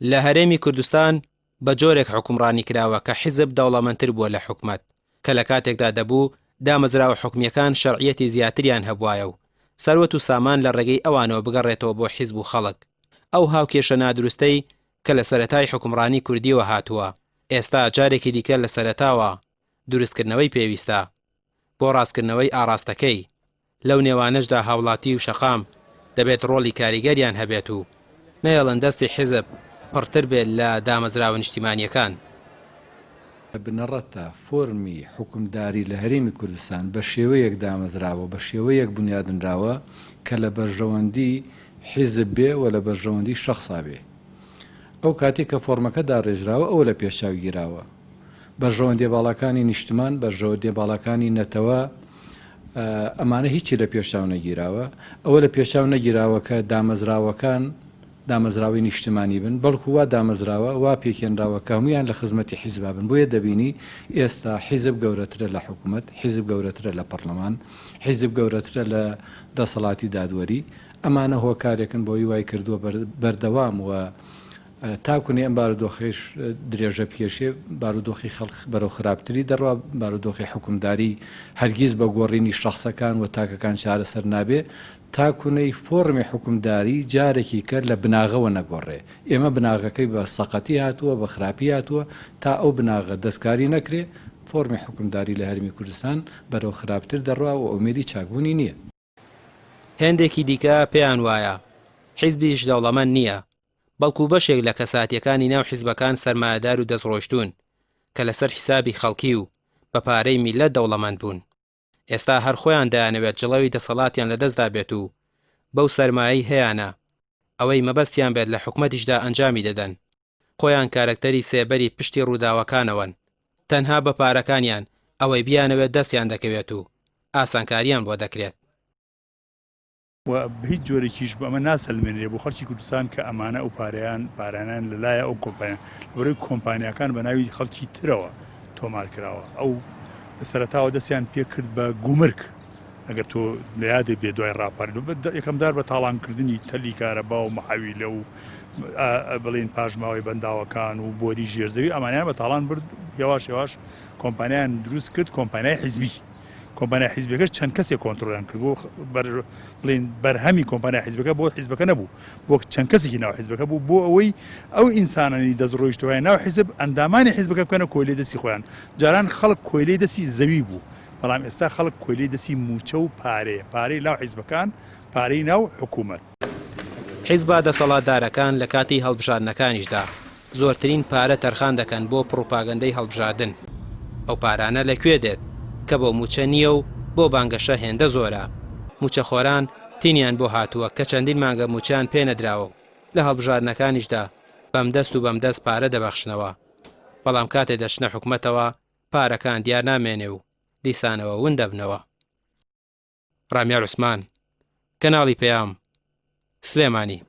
لە هەرێمی کوردستان بە جۆرێک حوکمڕانی کراوە کە حیزب دەوڵەمەندتر بووە لە حکومەت، کە لە کاتێکدا دەبوو دامەزراوە حکومییەکان شەرعیەتی زیاتریان هەبوایە و سەروەت و سامان لە ڕێگەی ئەوانەوە بگەڕێتەوە بۆ حیزب و خەڵک. ئەو هاوکێشە نادروستەی کە لە سەرەتای حوکمڕانی کوردییەوە هاتووە، ئێستا جارێکی دیکە لە سەرەتاوە دروستکردنەوەی پێویستە بۆ ڕاستکردنەوەی ئاڕاستەکەی. لەو نێوانەشدا هاوڵاتی و شەقام دەبێت ڕۆڵی کاریگەریان هەبێت و نەیەڵن دەستی حیزب پڕتر بێت لە دامەزراوە نیشتیمانییەکان. لە بنەڕەتدا فۆرمی حوکمداری لە هەرێمی کوردستان بە شێوەیەک دامەزراوە و بە شێوەیەک بونیادنراوە کە لە بەرژەوەندی حیزب بێ و لە بەرژەوەندی شەخسا بێ. ئەو کاتەی کە فۆرمەکە داڕێژراوە ئەوە لە پێشچاو گیراوە. بەرژەوەندیە باڵاکانی نیشتمان، بەرژەوەندیە باڵاکانی نەتەوە، ئەمانە هیچی لە پێشچاو نەگیراوە. ئەوە لە پێشچاو نەگیراوە کە دامەزراوەکان دامەزراوەی نیشتمانی بن، بەڵکو وا دامەزراوە، وا پێکهێنراوە کە هەموویان لە خزمەتی حیزبا بن. بۆیە دەبینی ئێستا حیزب گەورەترە لە حکومەت، حیزب گەورەترە لە پەڕلەمان، حیزب گەورەترە لە دەسەڵاتی دادوەری. ئەمانە هۆکارێکن بۆی وای کردووە بەردەوام و تاکونێ ئەم بارودۆخەیش درێژە بکێشێ، بارودۆخی خەڵک بەرەو خراپتری دەڕوا، بارودۆخی حوکمداری هەرگیز بە گۆڕینی شەخسەکان و تاکەکان چارەسەر نابێ، تاکونەی فۆڕمی حوکمداری جارێکی کە لە بناغەوە نەگۆڕێ. ئێمە بناغەکەی بە سەقەتی هاتووە، بە خراپی هاتووە، تا ئەو بناغە دەستکاری نەکرێ، فۆڕمی حوکمداری لە هەرێمی کوردستان بەرەو خراپتر دەڕوا و ئومێدی چاکبوونی نییە. هێندێکی دیکە پێیان وایە حیزبیش دەوڵەمەند نییە، بەڵکو بەشێک لە کەساتییەکانی ناو حیزبەکان سەرمایەدار و دەستڕۆیشتوون کە لەسەر حیسابی خەڵکی و بە پارەی میللەت دەوڵەمەند بوون. ئێستا هەر خۆیان دەیانەوێت جڵەوی دەسەڵاتیان لەدەستدا بێت و بەو سەرمایەی هەیانە ئەوەی مەبەستیان بێت لە حکومەتیشدا ئەنجامی دەدەن. خۆیان کارەکتەری سێبەری پشتی ڕووداوەکانەوەن، تەنها بە پارەکانیان ئەوەی بیانەوێت دەستیان دەکەوێت و ئاسانکاریان بۆ دەکرێت. و بە هیچ جۆرێکیش ئەمە ناسەلمێنرێ بۆ خەڵکی کوردستان کە ئەمانە ئەو پارەیان پارانیان لەلایە ئەو کۆمپانیا لەبەرئەوەی کۆمپانیاکان بە ناوی خەڵکی ترەوە تۆمار کراوە ئەو لە سەرەتاوە دەستیان پێکرد بە گومرک ئەگەر تۆ لە یادت بێ دوای ڕاپەڕین یەکەمجار بە تاڵانکردنی تەلی کارەبا و محەویلە و بڵین پاشماوەی بەنداوەکان و بۆری ژێرزەوی ئەمانیان بە تاڵان برد هێواش هێواش کۆمپانیان دروست کرد کۆمپانیای حیزبی کۆمپانیا حیزبەکەش چەند کەسێک کۆنترۆلیان کرد بۆ بڵین بەرهەمی کۆمپانیا حیزبەکە بۆ حیزبەکە نەبوو بۆ چەند کەسێکی ناو حیزبەکە بوو بۆ ئەوەی ئەو ئینسانانی دەست ڕۆیشتوای ناو حیزب ئەندامانی حیزبەکە بکەنە کۆیلەی دەستی خۆیان جاران خەڵک کۆیلەی دەستی زەوی بوو بەڵام ئێستا خەڵک کۆیلەی دەستی مووچە و پارەیە، پارەی ناو حیزبەکان، پارەی ناو حکوومەت. حیزبە دەسەڵاتدارەکان لە کاتی هەڵبژاردنەکانیشدا زۆرترین پارە تەرخان دەکەن بۆ پڕوپاگەندەی هەڵبژاردن. ئەو پارانە لە کوێ دێت کە بۆ مووچە نییە و بۆ بانگەشە هێندە زۆرە؟ مووچەخۆران تینیان بۆ هاتووە کە چەندین مانگە مووچەیان پێ نەدراوە و لە هەڵبژاردنەکانیشدا بەمدەست و بەمدەست پارە دەبەخشنەوە. بەڵام کاتێ دەچنە حکومەتەوە پارەکان دیار نامێنێ و دیسانەوە ون دەبنەوە. ڕامیار عوسمان، کەناڵی پەیام، سلێمانی.